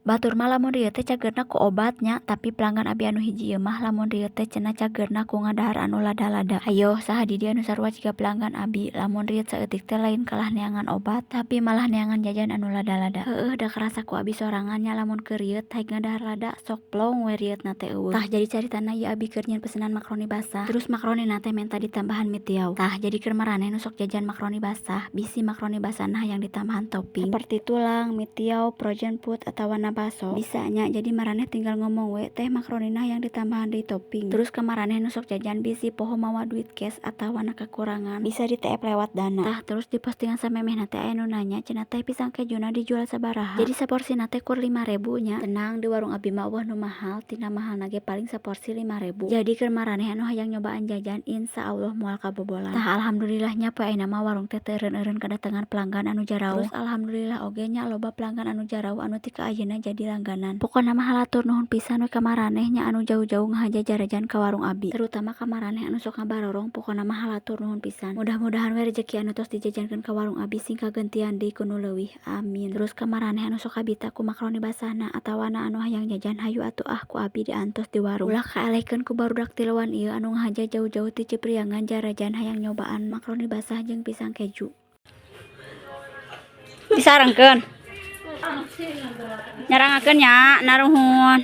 Batur mah lamun rieut teh cageurna ku obat nya, tapi pelanggan abi anu hiji ieu mah lamun rieut teh cenah cageurna ku ngadahar anu lada-lada. Hayoh saha di dieu anu sarua jiga pelanggan abi, lamun rieut saeutik teh lain kalah neangan obat, tapi malah neangan jajan anu lada-lada. Heueuh da karasa ku abi sorangan nya lamun keur rieut haik ngadahar lada sok plong we rieutna teh eueuh. Tah, jadi caritana ieu abi keur nyieun pesenan makroni basah, terus makronina teh menta ditambahan mie tiaw. Tah, jadi keur maraneh nu sok jajan makroni basah, bisi makroni basahna hayang ditambahan topping seperti tulang, mie tiaw, frozen food atawa baso bisa nya. Jadi maraneh tinggal ngomong we, "Teh, makronina hayang ditambahan deui topping." Terus ka maraneh nu sok jajan bisi poho mawa duit cash atawa kakurangan, bisa di TF lewat Dana. Tah, terus di postingan samemehna teh aya nu nanya cenah, "Teh, pisang kejuna dijual sabaraha?" Jadi saporsina teh kur 5.000 nya. Tenang, di warung abi mah euweuh nu mahal, tina mahalna ge paling saporsi 5.000. Jadi keur maraneh anu hayang nyobaan jajan, insyaallah moal kabobolan. Tah, alhamdulillah nya poe ayeuna mah warung teh teu eureun-eureun kadatangan pelanggan anu jarauh. Terus alhamdulillah oge nya loba pelanggan anu jarauh anu ti ka ayeuna jadi langganan. Pokona mah hatur nuhun pisan we ka maraneh nya anu jauh-jauh ngahaja jarajan ka warung abi, terutama ka maraneh anu sok ngabarorong, pokona mah hatur nuhun pisan. Mudah-mudahan we rejeki anu tos dijajankeun ka warung abi sing kagentian deui ku nu leuwih, amin. Terus ka maraneh anu sok kabita ku makroni basahna atawana anu hayang jajan, hayu atuh ah ku abi diantos di warung. Ulah kaelehkeun ku barudak tiluan ieu anu ngahaja jauh-jauh ti Cipriangan jarajan hayang nyobaan makroni basah jeung pisang keju. Disarengkeun. Nyarangakeun nya, naruhun.